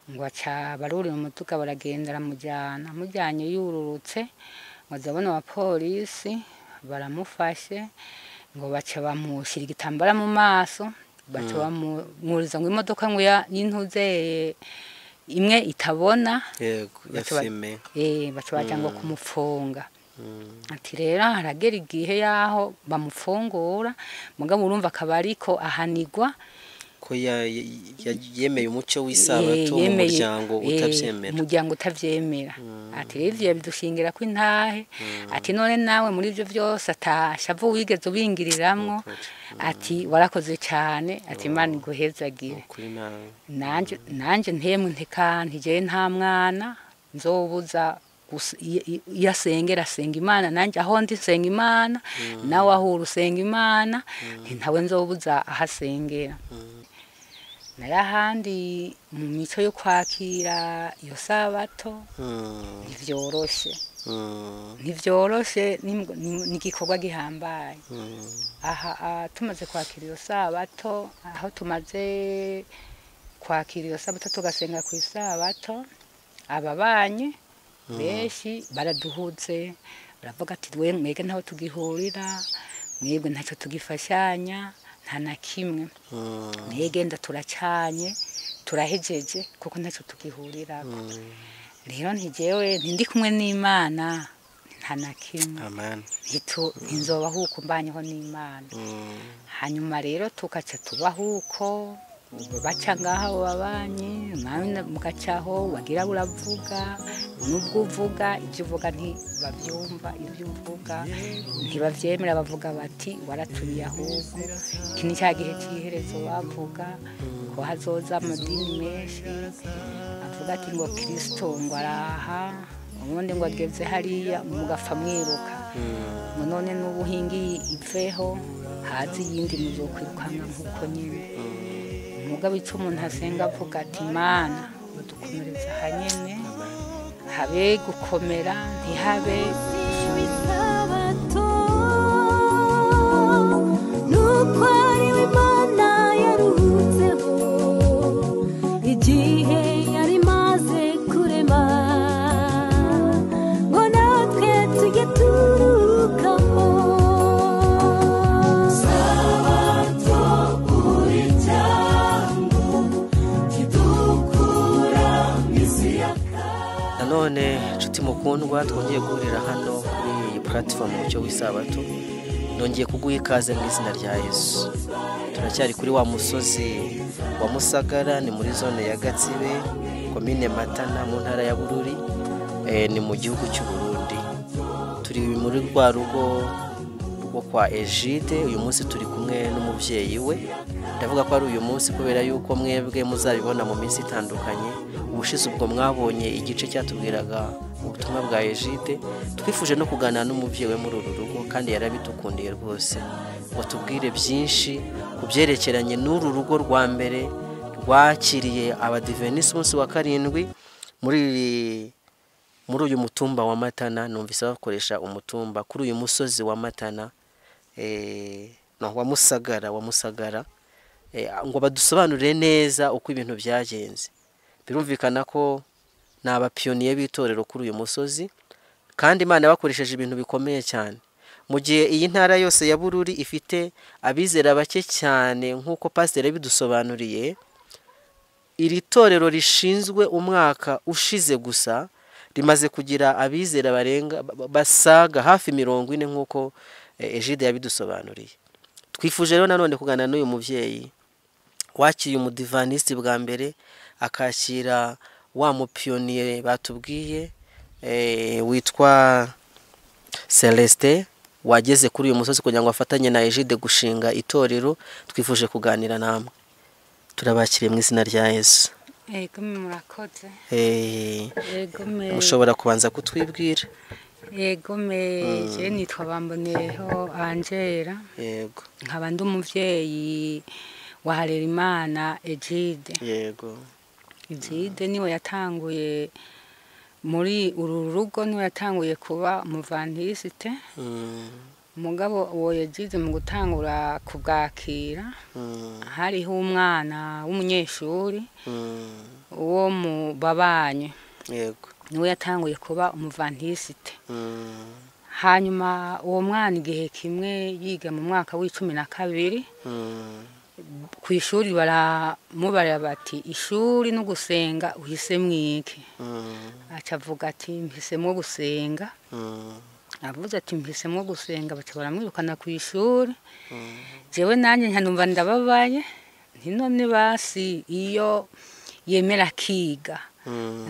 Ngo aca barurira umuduga baragenda, aramujyana, amujyanye yururutse, ngo azabona abapolisi baramufashe, ngo baca bamushyira igitambara mu maso, baca bamwuriza ngo imodoka ngo y'intuze imwe itabona. Yego, ya fime. Baca baja ngo kumufunga. Ati rero haragera igihe yaho bamufungura, mugabo urumva akaba ariko ahanigwa ko yemeye umuco w'isabato mu muryango utavyemera. Umuryango utavyemera. Ati rero ivyo bidushingira ko intahe. Ati none nawe muri ivyo vyose atashavu wigeze ubingiriramwo. Ati warakoze cyane, ati Imana iguhezagire. Nanje ntemu ntekana, je nta mwana nzobuza iyo asengera asenga Imana, nanje aho ndi nsenga Imana, nawe aho usenga Imana, ntawe nzobuza ahasengera. Narahandi mu mico yo kwakira iyo sabato ntivyoroshe. Ntivyoroshe, ni igikorwa gihambaye. Aha tumaze kwakira iyo sabato, aho tumaze kwakira iyo sabato tugasenga ku isabato, ababanyi benshi baraduhuze, baravuga ati we mwebwe ntaho tugihurira, mwebwe ntacyo tugifashanya, nta na kimwe, mwegenda turacanye, turahejeje kuko ntacyo tugihurira. Rero ntijewe ntindi kumwe n'Imana nta na kimwe. Amen. Ntinzobaho uko mbanyeho n'Imana. Hanyuma rero tukaca tubaho uko baca ngaha babanye, mugacaho wagira uravuga, nubwo uvuga ibyo uvuga ntibavyumva, ibyo uvuga ntibavyemera, bavuga bati waratuye ahubwo iki ni cya gihe cy'iherezo bavuga ko hazoza amadini menshi avuga ati ngo Kristo ngo araha, ubundi ngo ageze hariya mugapfa mwiruka, ngo none n'ubuhingi iveho hazi iyindi muzokwirukanka nk'uko nyine. Umugabo ico umuntu asenga avuga ati Imana udukomereza hanyene, habe gukomera ntihabe isabato, nuko ari Imana yaruhutseho igihe yari imaze kurema, ngo natwe tujye turukamo. Sabato uri cyangwa kidukura mw'isi ya Nanone nshuti mukundwa, twongeye guhurira hano kuri iyi platform Umucyo w'Isabato. Nongeye kuguha ikaze mu izina rya Yesu. Turacyari kuri wa musozi wa Musagara, ni muri zone ya Gatsibe, komine Matana, mu ntara ya Bururi, ni mu gihugu cy'u Burundi. Turi muri rwa rugo rwo kwa Egide. Uyu munsi turi kumwe n'umubyeyi we. Ndavuga ko ari uyu munsi kubera yuko mwebwe muzabibona mu minsi itandukanye. Ubushize ubwo mwabonye igice cyatubwiraga ubutumwa bwa Egide, twifuje no kuganira n'umubyeyi we muri uru rugo, kandi yarabidukundiye rwose ngo tubwire byinshi ku byerekeranye n'uru rugo rwa mbere rwakiriye abadivenisi umunsi wa karindwi muri uyu mutumba wa Matana. Numvise bakoresha umutumba kuri uyu musozi wa Matana, no wa Musagara, wa Musagara, ngo badusobanurire neza uko ibintu byagenze. Birumvikana ko ni abapiyoniye b'itorero kuri uyu musozi, kandi Imana yabakoresheje ibintu bikomeye cyane. Mu gihe iyi ntara yose ya Bururi ifite abizera bake cyane nk'uko pasiteri yabidusobanuriye, iri torero rishinzwe umwaka ushize gusa rimaze kugira abizera barenga basaga hafi 40 nk'uko Egide yabidusobanuriye. Twifuje rero nanone kuganira n'uyu mubyeyi wakiriye umudivanisi bwa mbere, akakira wa mupiyoniye batubwiye witwa Celestin wageze kuri uyu musozi kugira ngo afatanye na Egide gushinga itorero. Twifuje kuganira namwe, turabakiriye mu izina rya Yesu. Yego, murakoze. Mushobora kubanza kutwibwira? Yego, je nitwa Bamboneyeho Angela. Yego. Nkaba ndi umuvyeyi wa Harerimana Egide. Yego. Egide niwe yatanguye muri uru rugo, niwe yatanguye kuba umuvantisite. Mugabo uwo yagize mu gutangura kubwakira, hariho umwana w'umunyeshuri wo mu babanyi, Yego. niwe yatanguye kuba umuvantisite. Hanyuma uwo mwana igihe kimwe yiga mu mwaka w'12, ku ishuri baramubarira bati ishuri no gusenga uhisemo iki? Aca avuga ati mpisemo gusenga. Avuze ati mpisemo gusenga, baca baramwirukana ku ishuri. Jewe nanjye nkanumva ndababaye, nti none basi iyo yemera akiga,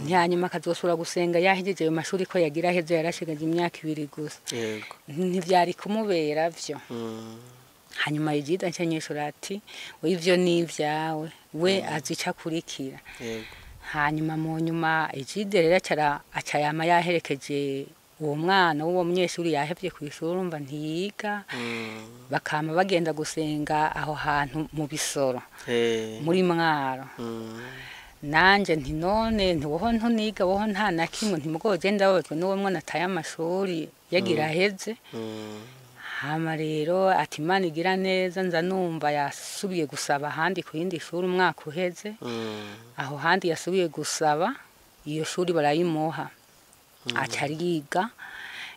ntihanyuma akazosubira gusenga yahejeje ayo mashuri ko yagira aheze, yarashigaje imyaka 2 gusa, Yego. ntivyari kumubera vyo. Hanyuma Egide anshanyishura ati we ivyo ni ivyawe, we azi ico akurikira. Yego. Hanyuma mu nyuma Egide rero aca yama yaherekeje uwo mwana w'uwo munyeshuri yahevye kw'ishuri, urumva ntiyiga, bakama bagenda gusenga aho hantu mu Bisoro, muri Mwaro. Nanje nti none ntiwoho ntuniga, woho nta na kimwe, ntimugoje ndababajwe n'uwo mwana ataye amashuri yagira aheze. Hama rero ati Imana igira neza, nza numva yasubiye gusaba ahandi ku yindi shuri umwaka uheze. Aho handi yasubiye gusaba iyo shuri barayimuha, aca ariga.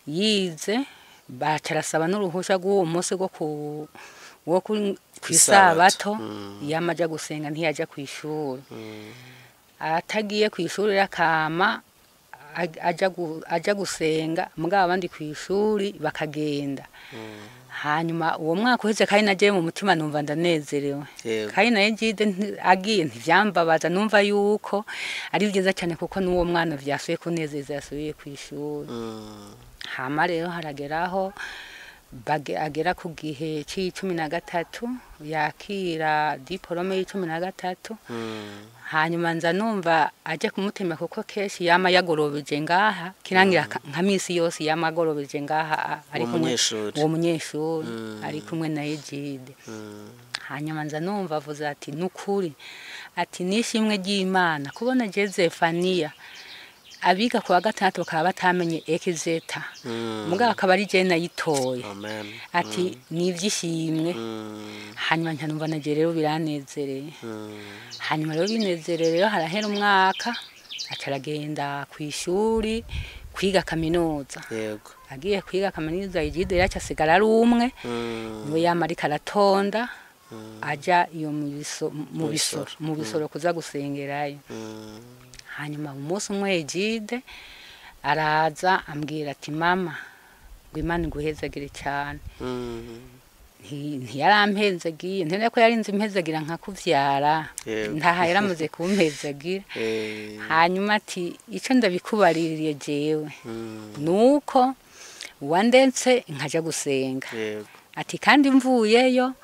Yize baca arasaba n'uruhusha rw'uwo munsi rwo kw'isabato, yama aja gusenga ntiyaja kw'ishuri. Atagiye kw'ishuri akama aja gusenga, mugabo abandi kw'ishuri bakagenda. Hanyuma uwo mwaka uheze kandi nagiye mu mutima numva ndanezerewe. Yego. Kandi nayo Egide agiye ntivyambabaza, numva yuko ari byiza cyane kuko n'uwo mwana vyasubiye kunezeza, yasubiye kw'ishuri. Hama rero harageraho agera ku gihe c'13 yakira diplome y'13. Hanyuma nza numva aje kumutema, kuko kenshi yama yagorobeje ngaha kirangira nka misi yose yama agorobeje ngaha ari Uwo kumwe munyeshuri. uwo munyeshuri ari kumwe na Egide. Hanyuma nza numva avuze ati nukuri, ati nishimwe ry'Imana kubona Jezefaniya abiga kuwa gatandatu bakaba batamenye ekizeta, mugabo akaba ari je nayitoye. Amen. Ati nivyishimwe. Hanyuma nkanumva naje rero biranezereye. Hanyuma rero binezereye rero harahera umwaka, aca aragenda kw'ishuri kwiga kaminuza. Yego. Agiye kwiga kaminuza Egide yaca asigara ari umwe, niwe yama ariko aratonda aja iyo mu Bisoro, mu Bisoro kuza gusengerayo. Hanyuma umunsi umwe Egide araza ambwira ati mama ngo Imana iguhezagire cyane. Ntiyarampezagiye, ntene ko yarinze impezagira nkakuvyara, Yego. ntaha yaramaze kumpezagira. Hanyuma ati ico ndabikubaririye jewe nuko wandetse nkaja gusenga. Yego. Ati kandi mvuyeyo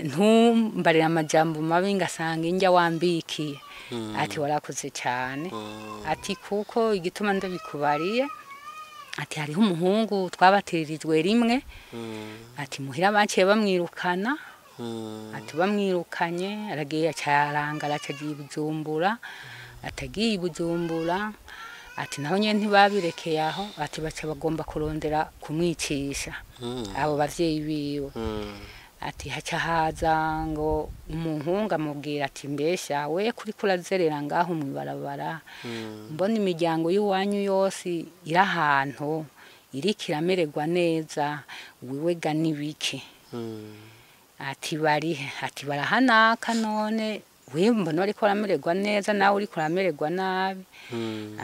ntumbarira amajambo mabi ngasanga injya wambikiye. Ati warakoze cyane. Ati kuko igituma ndabikubariye, ati hariho umuhungu twabatirijwe rimwe, ati muhira baciye bamwirukana. Ati bamwirukanye aragiye acarangara acagiye i Bujumbura, atagiye i Bujumbura ati naho nyene ntibabirekeye aho, ati baca bagomba kurondera kumwicisha abo bavyeyi biwe. Ati haca haza ngo umuhungu amubwira ati mbesha we kuri kurazerera ngaho mw'ibarabara, mbona imiryango y'iwanyu yose iri ahantu iriko iramererwa neza, wewe ga nibiki? Ati barihe? Ati barahanaka, none we mbona bariko baramererwa neza nawe uriko uramererwa nabi.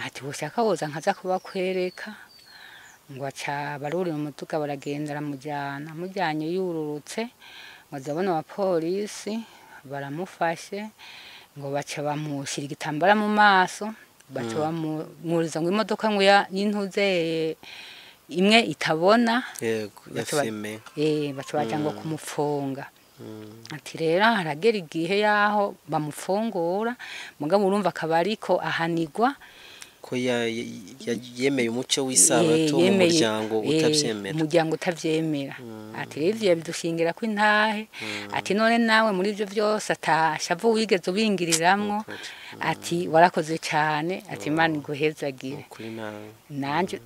Ati woshaka woza nkaza kubakwereka. Ngo aca barurira umuduga baragenda, aramujyana, amujyanye yururutse ngo aza abona abapolisi baramufashe, ngo baca bamushyira igitambara mu maso, baca bamwuriza ngo imodoka ngo y'intuzeye imwe itabona. Yego, ya Baca fime. Baca baja ngo kumupfunga. Ati rero haragera igihe yaho bamufungura, mugabo urumva akaba ariko ahanigwa ko yemeye umuco w'isabato mu muryango utavyemera. Umuryango utavyemera. Ati rero ivyo yabidushingira ko intahe. Ati none nawe muri ivyo vyose atashavu wigeze ubingiriramwo. Ati warakoze cyane, ati Imana iguhezagire. Kuri nawe.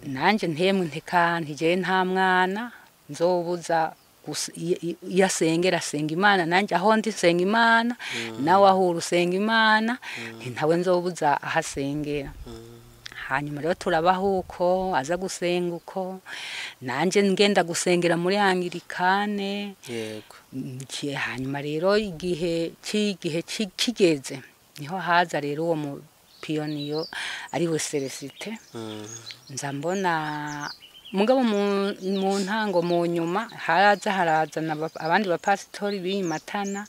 Nanje ntemwe ntekana, ntijewe nta mwana nzobuza iyo asengera asenga Imana, nanjye aho ndi nsenga Imana, nawe aho uri usenga Imana, nti ntawe nzobuza aho asengera. Hanyuma rero turabaho uko aza gusenga uko, nanjye ngenda gusengera muri Anglikane. Yego. Hanyuma rero igihe cy'igihe kigeze niho haza rero uwo mupiyoniyo ari we Celestin. Nza mbona mugabo mu ntango mu nyuma haraza harazana abandi bapasitori b'imatana,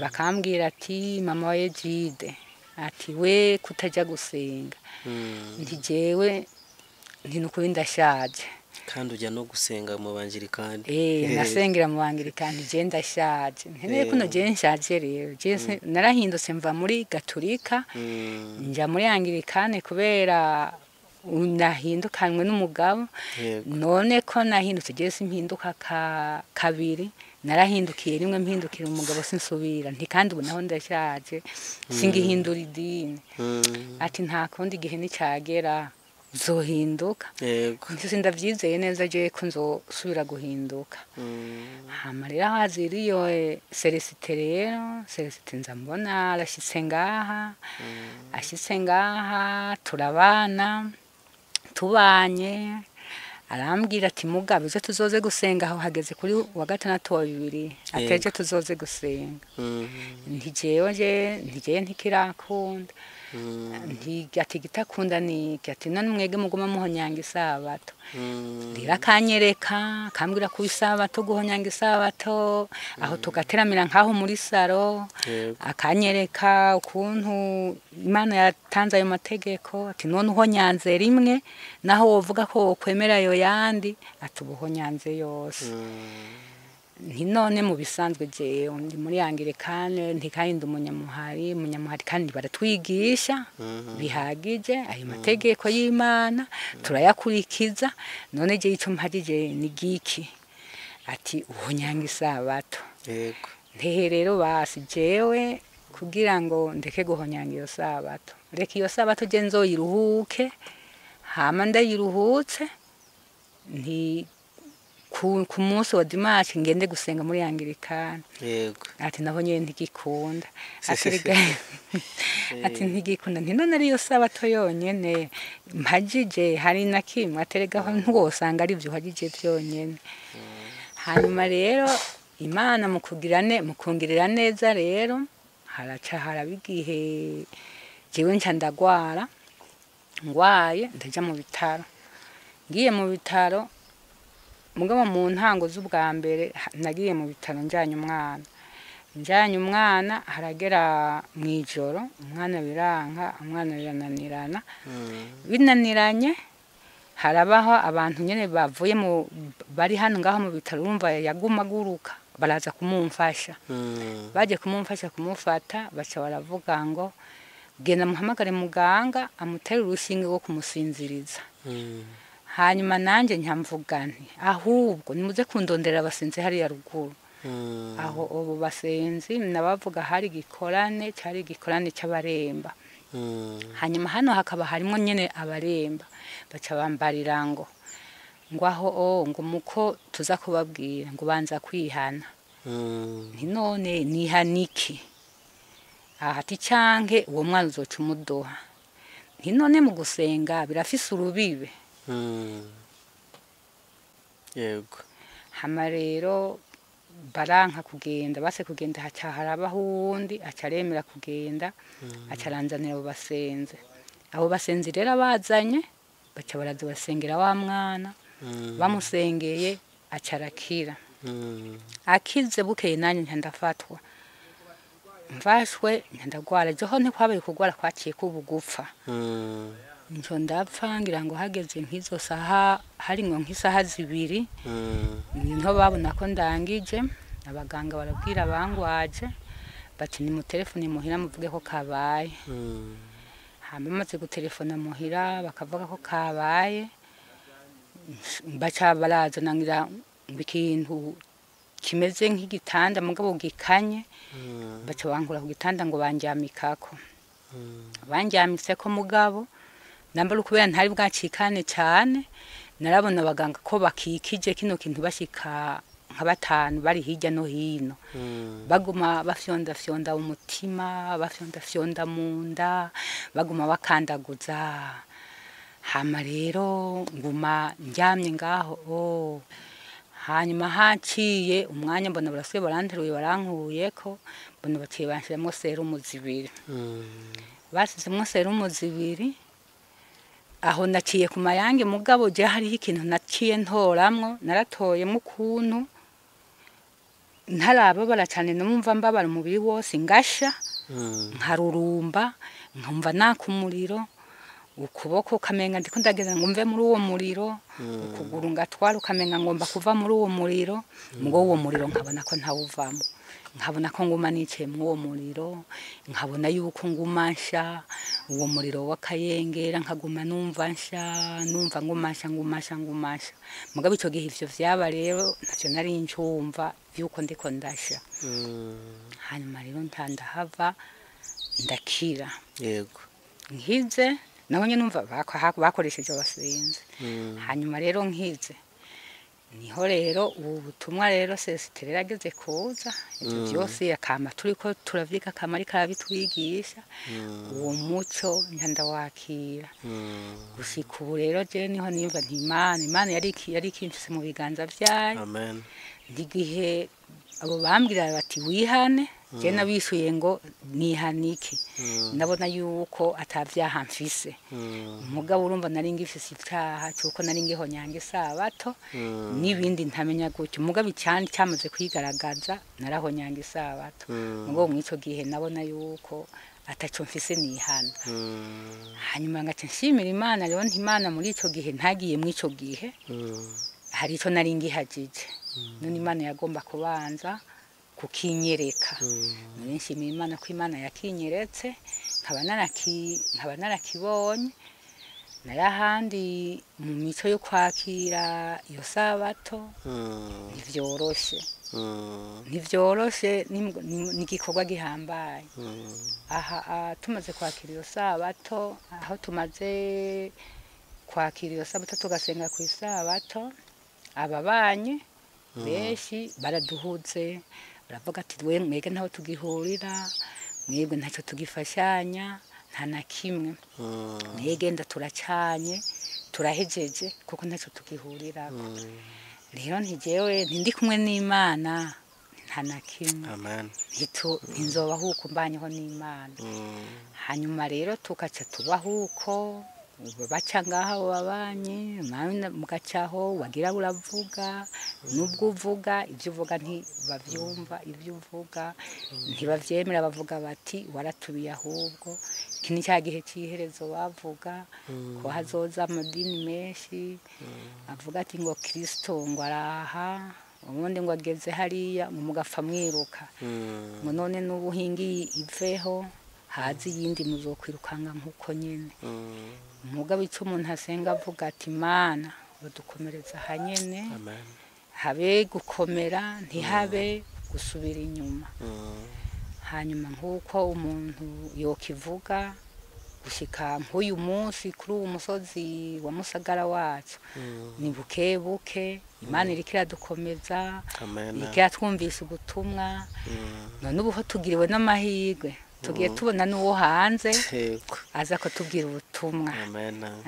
bakambwira ati mama wa Egide ati we kutajya gusenga, nti jewe nti nukuri ndashaje. Kandi ujya no gusenga mu Bangirikani. Nasengera mu Bangirikani, je ndashaje. Nkeneye kuno je nshaje rero. Je narahindutse mva muri Gaturika nja muri Anglikane kubera nahindukanwe n'umugabo. None ko nahindutse je simpinduka kabiri, narahindukiye rimwe mpindukira umugabo sinsubira. Nti kandi ubu naho ndashaje singihindura idini. Ati nta kundi igihe nicyagera zohinduka. Yego. Nti sindavyizeye neza je ko nzosubira guhinduka. Hama rero haziriyo Celestin rero, Celestin nza mbona arashitse ngaha, ashitse ngaha turabana, tubanye arambwira ati mugabe ejo tuzoze gusenga, aho hageze kuri wa gatandatu wa bibiri, ati ejo tuzoze gusenga. Nti jewe je nti ntikirakunda. Nti ati gitakunda ni ati none mwege muguma muhonyanga isabato. Rero akanyereka akambwira ku isabato guhonyanga isabato, aho tugateramira nkaho muri saro, akanyereka ukuntu Imana yatanze ayo mategeko, ati none uhonyanze rimwe naho wovuga ko wokwemera ayo yandi, ati ubuhonyanze yose. Nti none mu bisanzwe jewe ndi muri Anglikane, nti kandi ndi umunyamuhari, kandi baratwigisha bihagije ayo mategeko y'Imana turayakurikiza, none je ico mpagije ni giki? Ati uhonyanga isabato. Yego. Ntehe rero basi jewe kugira ngo ndeke guhonyanga iyo sabato, reka iyo sabato je nzoyiruhuke, hama ndayiruhutse nti ku munsi wa dimanche ngende gusenga muri Anglikane. Yego. Ati naho nyene ntigikunda. Ati rega ati ntigikunda, nti none ariyo sabato yonyene mpagije hari na kimwe, ateregaho ntiwosanga ari byo uhagije byonyene. Hanyuma rero Imana mu kungirira neza rero haraca haraba igihe jewe nca ndagwara, ngwaye ndaja mu bitaro. Ngiye mu bitaro mugabo mu ntango z'ubwa mbere nagiye mu bitaro njanye umwana. Njanye umwana haragera mu ijoro, umwana biranka, umwana birananirana. Binaniranye harabaho abantu nyene bavuye mu bari hano ngaho mu bitaro, urumva yagumaguruka baraza kumumfasha. Baje kumumfasha kumufata baca baravuga ngo genda muhamagare muganga amutere urushinge rwo kumusinziriza. Hanyuma nanje nkamvuga nti ahubwo nimuze kundondera abasenzi hariya ruguru. Aho ubu basenzi nabavuga hari gikorane, cyari gikorane cy'abaremba. Hanyuma hano hakaba harimo nyene abaremba, baca bambarira ngo aho ngo muko tuza kubabwira ngo banza kwihana. Nti none nihaniki? Aha ati canke uwo mwana uzoca umudoha. Nti none mu gusenga birafise urubibe. Yego. Hama rero baranka kugenda, base kugenda haca harabaho uwundi acaremera kugenda, acaranzanira abo basenze. Abo basenzi rero abazanye baca baraza basengera wa mwana, bamusengeye acarakira. Akize bukeye nanjye nca ndafatwa. Mfashwe nca ndagwara, joho ntikwabaye kugwara kwaciye kubugufa. Nco ndapfa ngira ngo hageze nk'izo saha harimwo nk'isaha zibiri, niho babona ko ndangije, abaganga barabwira bangwaje bati ni mu telefone muhira muvuge ko kabaye. Hama bamaze gutelefona muhira bakavuga ko kabaye, baca barazana ngira ikintu kimeze nk'igitanda mugabo gikanye, baca bankura ku gitanda ngo bandyamikako. Bandyamitseko mugabo nambara ukubera ntari bwacikane cyane, Narabona abaganga ko bakikije kino kintu bashika nka batanu bari hirya no hino, baguma bafyonda fyonda umutima, bafyonda fyonda mu nda, baguma bakandaguza. Hama rero nguma ndyamye ngaho oh. Hanyuma haciye umwanya mbona barasubiye baranteruye barankuyeko, mbona baciye banshiramwo serumu zibiri. Basizemwo serumu zibiri, aho naciye ku mayange, mugabo je hariho ikintu naciye ntoramwo, naratoyemwo ukuntu ntarababara cane, numva mbabara umubiri wose ngasha, nkarurumba, nkumva naka umuriro, ukuboko ukamenga ndiko ndagenda ngo mve muri uwo muriro, ukuguru ngatwara ukamenga ngomba kuva muri uwo muriro, mugo uwo muriro nkabona ko ntawuvamo, nkabona ko nguma nicaye muri uwo muriro, nkabona yuko nguma nsha uwo muriro w'akayengera, nkaguma numva nsha, numva nguma nsha, nguma nsha, nguma nsha. Mugabo ico gihe ivyo vyaba rero ntavyo nari ncumva yuko ndiko ndasha. Hanyuma rero ntandahava ndakira. Yego. Nkize naho nyene numva bakoresheje abasenzi. Hanyuma rero nkize niho rero ubu butumwa rero Celestin rero ageze kuza, ivyo vyose akama turiko turavyiga, akama ariko arabitwigisha, uwo muco nca ndawakira. Gushika ubu rero jewe niho nimva nti Imana yari ikimfise mu biganza vyayo. Amen. N'igihe abo bambwira bati wihane, je nabishuye ngo nihanike, ndabona yuko atavyaha mfise. Umugabo urumva nari ngifise icaha cuko nari ngihonyanga isabato n'ibindi ntamenya gutyo, mugabo icandi cyamaze kwigaragaza narahonyanga isabato. Mugabo mw'ico gihe nabona yuko ataco mfise nihana. Hanyuma ngaca nshimira Imana rero nti Imana muri ico gihe ntagiye mw'ico gihe, hari ico nari ngihagije, none Imana yagomba kubanza kukinyereka. None nshimira Imana ko Imana yakinyeretse, nkaba narakibonye. Narahandi mu mico yo kwakira iyo sabato ntivyoroshe, ntivyoroshe, ni igikorwa gihambaye. Aha tumaze kwakira iyo sabato, aho tumaze kwakira iyo sabato tugasenga ku isabato, ababanyi benshi baraduhuze, baravuga ati we mwebwe ntaho tugihurira, mwebwe ntacyo tugifashanya, nta na kimwe, mwegenda turacanye, turahejeje kuko ntacyo tugihurirako. Rero ntijewe ntindi kumwe n'Imana nta na kimwe. Amen. Ntinzobaho uko mbanyeho n'Imana. Hanyuma rero tukaca tubaho uko baca ngaha abo babanyi, mugacaho wagira uravuga, nubwo uvuga ibyo uvuga ntibavyumva, ibyo uvuga ntibavyemera, bavuga bati waratubiye ahubwo iki ni cya gihe cy'iherezo bavuga ko hazoza amadini menshi, avuga ati ngo Kristo ngo araha, ubundi ngo ageze hariya, ngo mugapfa mwiruka, ngo none n'ubuhingi iveho hazi yindi muzokwirukanga nkuko nyene. Umugabo ico umuntu asenga avuga ati Mana udukomereza hanyene, habe gukomera ntihabe gusubira inyuma. Hanyuma nkuko umuntu yokivuga gushika nk'uyu munsi kuri uwo musozi wa Musagara wacu, ni buke buke Imana iriko iradukomeza, iriko iratwumvisha ubutumwa. None ubu ho tugiriwe n'amahirwe, tugiye tubona n'uwo hanze aza kutubwira ubutumwa.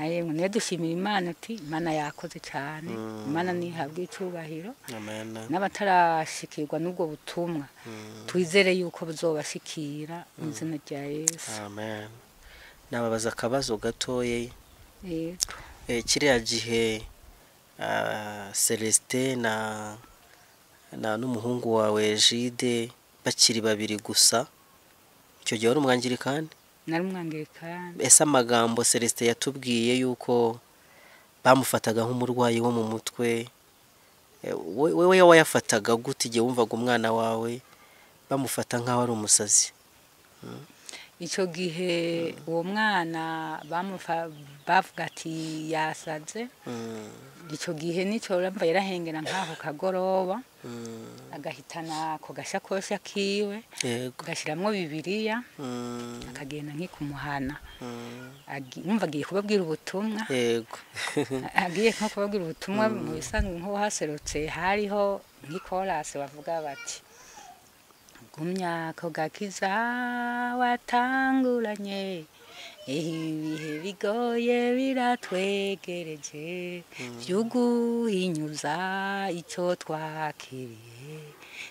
Ayemwe niyo dushimira Imana ati Imana yakoze cyane, Imana nihabwe icubahiro. N'abatarashikirwa n'ubwo butumwa twizere yuko buzobashikira mu izina rya Yesu. Amen. Nababaza akabazo gatoye. Kiriya gihe Celestin na n'umuhungu wawe Jide bakiri babiri gusa, icyo gihe wari umwangirikani? Nari umwangirikani. Ese amagambo Celestin yatubwiye yuko bamufataga nk'umurwayi wo mu mutwe, wewe wayafataga gute igihe wumvaga umwana wawe bamufata nk'aho ari umusazi? Icyo gihe uwo mwana bavuga ati yasaze, Icyo gihe nicyo urumva yarahengera nk'aho kagoroba, agahitana ako gashakoshi kiwe, agashyiramo Bibiliya, akagenda nk'ikumuhana. Numva agiye kubabwira ubutumwa. Agiye nko kubabwira ubutumwa mu bisanzwe nk'uhaserutse hariho nk'ikorasi bavuga bati gumya ako gakiza watanguranye, ibihe bigoye biratwegereje, vyuguhinyuza icyo twakiriye,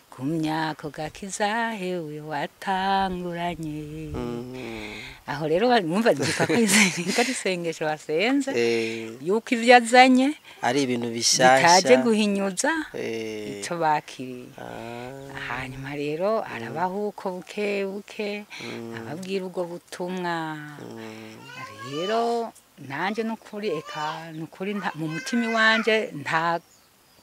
gumya ako gakiza hewe watanguranye. Aho rero mwumva ko ari isengesho basenze, yuko ivyo azanye ari ibintu bishyashya bitaje guhinyuza icyo bakiriye. Hanyuma rero arabaho uko buke buke ababwira ubwo butumwa. Rero nanjye n'ukuri eka n'ukuri mu mutima iwanje nta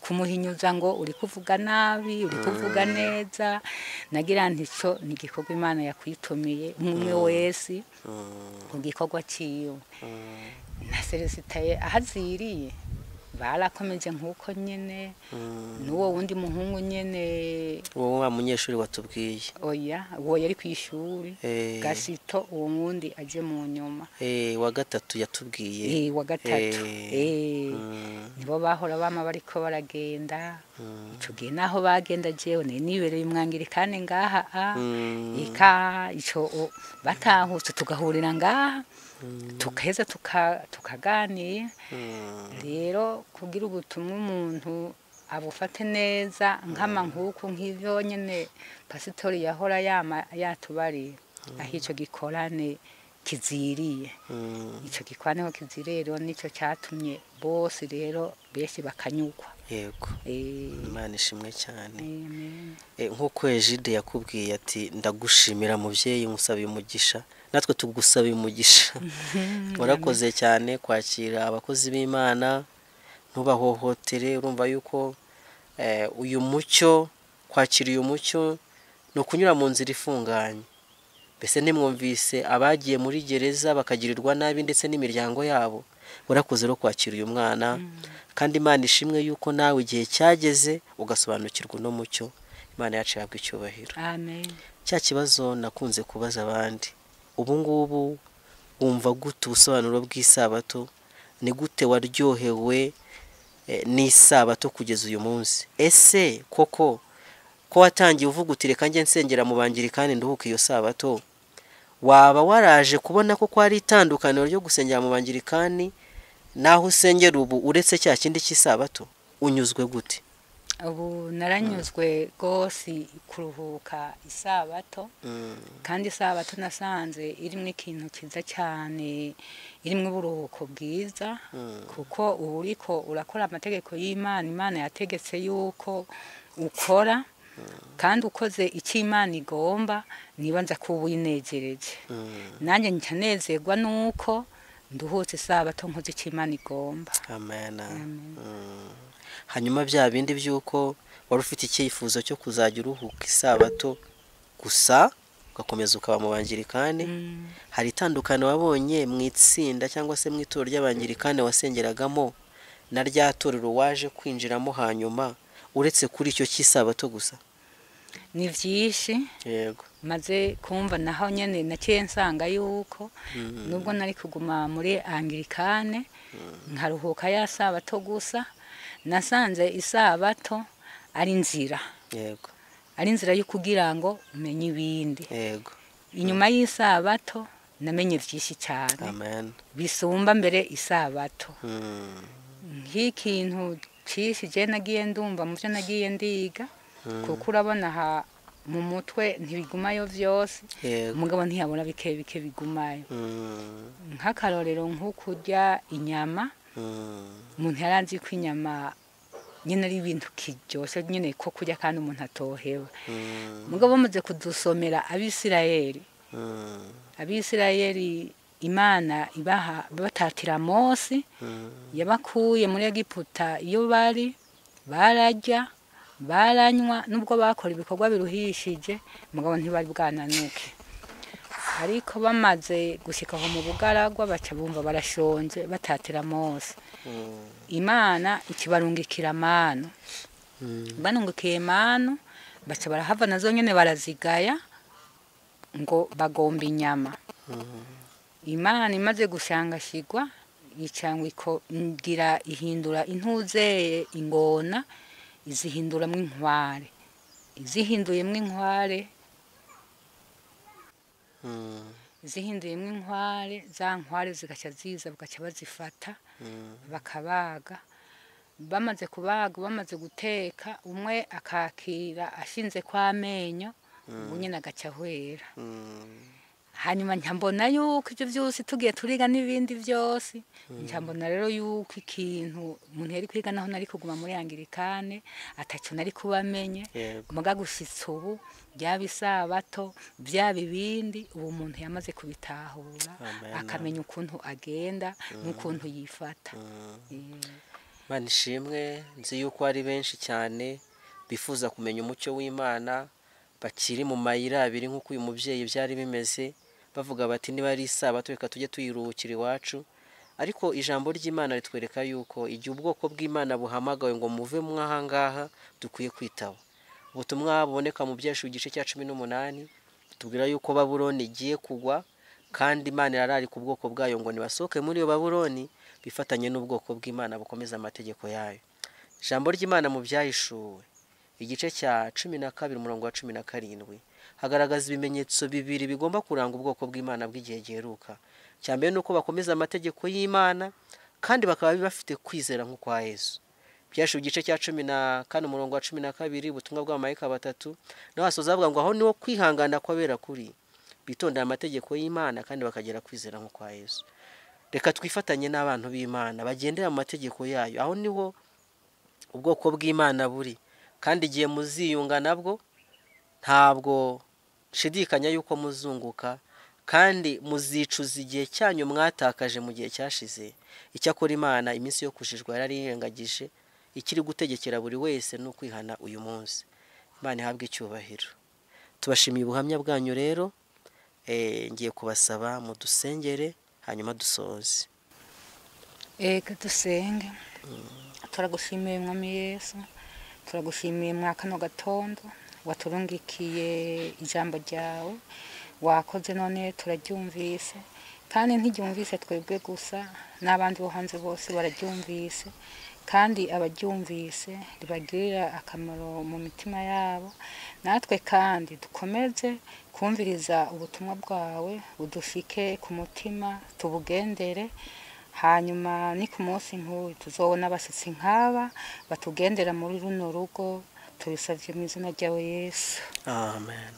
kumuhinyuza ngo uri kuvuga nabi, uri kuvuga neza. Nagira nti ico ni igikorwa Imana yakwitumiye umwe wese ku gikorwa ciwe. Na Celestin ahaziriye barakomeje nkuko nyene, n'uwo wundi muhungu nyene, uwo wa munyeshuri watubwiye. Oya, uwo yari kwishuri Gasito, uwo wundi aje mu nyuma. Wa gatatu yatubwiye. Wa gatatu. Nibo bahora bama bariko baragenda. Ico gihe naho bagenda jewe nibereye umwangirikane ngaha, eka ico batahutse tugahurira ngaha, tukaheza tukaganira. Rero kugira ubutumwa umuntu abufate neza nkama nkuku nk'ivyo nyene pasitori yahora yama yatubariye, aho ico gikorane kiziriye. Ico gikorane ho kiziriye rero nico cyatumye bose rero benshi bakanyugwa. Yego. Imana ishimwe cyane. Nkuko Ejide yakubwiye ati ndagushimira muvyeyi, musabiye umugisha, natwe tugusabiye umugisha. Warakoze cyane kwakira abakozi b'Imana, ntubahohotere. Urumva yuko uyu mucyo, kwakira uyu mucyo no kunyura mu nzira ifunganye. Mbese ntimwumvise abagiye muri gereza bakagirirwa nabi ndetse n'imiryango yabo. Warakoze rero kwakira uyu mwana, kandi Imana ishimwe yuko nawe igihe cyageze ugasobanukirwa no mucyo. Imana yacu ihabwe icyubahiro. Amen. Cya kibazo nakunze kubaza abandi, ubu ngubu wumva gute ubusobanuro bw'isabato? Ni gute waryohewe n'isabato kugeza uyu munsi? Ese koko ko watangiye uvuga uti reka njye nsengera mu bangirikani nduhuke iyo sabato, waba waraje kubona ko kwari itandukaniro ryo gusengera mu bangirikani naho usengera ubu, uretse cya kindi cy'isabato? Unyuzwe gute? Ubu naranyuzwe rwose kuruhuka isabato, kandi isabato nasanze irimo ikintu cyiza cyane, irimo uburuhuko bwiza, kuko ubu uriko urakora amategeko y'Imana. Imana yategetse yuko ukora, kandi ukoze icyo Imana igomba, niba nza kuba uyinegereje. Nanjye ncanezerwa nuko nduhutse isabato nkoze icyo Imana igomba. Amen. Hanyuma bya bindi by'uko wari ufite icyifuzo cyo kuzajya uruhuka isabato gusa ugakomeza ukaba mu bangirikani, hari itandukano wabonye mu itsinda cyangwa se mu itorero ry'abangirikani wasengeragamo na rya torero waje kwinjiramo hanyuma, uretse kuri icyo cy'isabato gusa? Ni byinshi. Yego. Maze kumva naho nyene naciye nsanga yuko nubwo nari kuguma muri angirikane nkaruhuka ya sabato gusa, nasanze isabato ari inzira. Yego. Ari inzira yo kugira ngo umenye ibindi. Yego. Inyuma y'isabato namenye byinshi cyane. Amen. Bisumba mbere isabato. Nk'ikintu cyinshi je nagiye ndumva mu byo nagiye ndiga, kuko urabona ha mu mutwe ntibigumayo vyose, umugabo ntiyabona bike bike bigumayo. Nk'akarorero nko kurya inyama, umuntu yaranzi ko inyama nyine ari ibintu kiryoshe nyine ko kurya kandi umuntu atoheba. Mugabo bamaze kudusomera Abisirayeli, Abisirayeli Imana ibaha batatira Mose, yabakuye muri Egiputa, iyo bari bararya baranywa, nubwo bakora ibikorwa biruhishije, mugabo ntibari bwananuke. Ariko bamaze gushika aho mu bugaragwa baca bumva barashonje, batatira Mose. Imana ikibarungikira manu. Banungukiye manu, baca barahava nazo nyene barazigaya ngo bagomba inyama. Imana imaze gushangashigwa icangwa ngira ihindura intuzeye ingona, izihinduramwo inkware. Izihinduyemwo inkware, izihinduyemwo inkware, za nkware zigaca ziza, bagaca bazifata, bakabaga. Bamaze kubaga, bamaze guteka, umwe akakira ashinze kw'amenyo, ubu nyene agaca ahwera. Hanyuma nca mbona yuko ivyo vyose tugiye turiga n'ibindi vyose, nca mbona rero yuko ikintu umuntu yari kwiga naho nari kuguma muri Anglikane ataco nari kubamenye. Muga gushitsa ubu byaba isabato, byaba ibindi, ubu umuntu yamaze kubitahura, akamenya ukuntu agenda n'ukuntu yifata. Imana ishimwe. Nzi yuko ari benshi cyane bifuza kumenya umucyo w'Imana, bakiri mu mayira abiri nk'uko uyu mubyeyi byari bimeze, bavuga bati niba ari isabato reka tujye tuyiruhukira iwacu. Ariko ijambo ry'Imana ritwereka yuko igihe ubwoko bw'Imana buhamagawe ngo muve mwahangaha, dukwiye kwitaba. Ubutumwa buboneka mu Byeshu igice cya 18 tubwira yuko Babuloni igiye kugwa, kandi Imana irararika ubwoko bwayo ngo nibasohoke muri iyo Babuloni, bifatanye n'ubwoko bw'Imana bukomeza amategeko yayo. Ijambo ry'Imana mu Byahishuwe igice cya 12 umurongo wa 17 hagaragaza ibimenyetso bibiri bigomba kuranga ubwoko bw'Imana bw'igihe giheruka. Icya mbere nuko bakomeza amategeko y'Imana kandi bakaba bafite kwizera nk'ukwa Yesu. Byashuwe igice cya 14 umurongo wa 12, ubutumwa bw'abamarayika batatu, naho hasoza avuga ngo aho niho kwihangana kw'abera kuri, bitondera amategeko y'Imana kandi bakagera kwizera nk'ukwa Yesu. Reka twifatanye n'abantu b'Imana bagendera mu mategeko yayo, aho niho ubwoko bw'Imana buri. Kandi igihe muziyunga nabwo, ntabwo nshidikanya yuko muzunguka, kandi muzicuza igihe cyanyu mwatakaje mu gihe cyashize. Icyakora Imana iminsi yo kujijwa yarariyengagije, ikiri gutegekera buri wese no kwihana uyu munsi. Imana ihabwe icyubahiro. Tubashimiye ubuhamya bwanyu rero, ngiye kubasaba mudusengere hanyuma dusoze. Eka dusenge. Turagushimiye Mwami Yesu, turagushimiye mwa kano gatondo waturungikiye ijambo ryawe, wakoze none turaryumvise, kandi ntiryumvise twebwe gusa, n'abandi bo hanze bose bararyumvise, kandi abaryumvise ribagirira akamaro mu mitima yabo. Natwe kandi dukomeze kumviriza ubutumwa bwawe, budushike ku mutima, tubugendere. Hanyuma ni ku munsi nk'uyu tuzobona abashyitsi nk'aba batugendera muri runo rugo. Tubisabye mu izina ryawe Yesu, amen.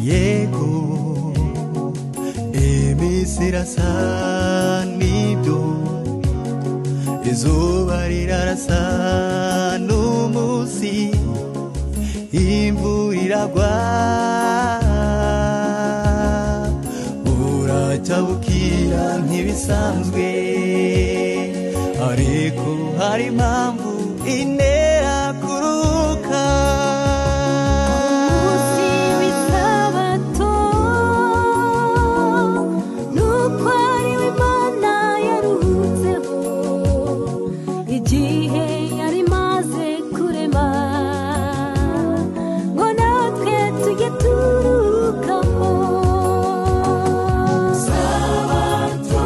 Yego iminsi irasa nibyo, izuba rirarasa n'umunsi, imvura iragwa, buracya bukira ntibisanzwe, ariko hari impamvu intera kuruhuka. Umunsi w'isabato nuko ariwo Imana yaruhutseho, igihe yari imaze kurema, ngo natwe tujye turukamo. Sabato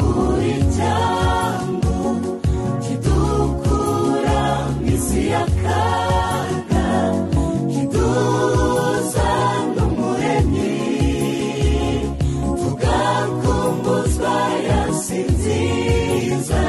uri cyangu kidukura mu isi. Oya si nziza.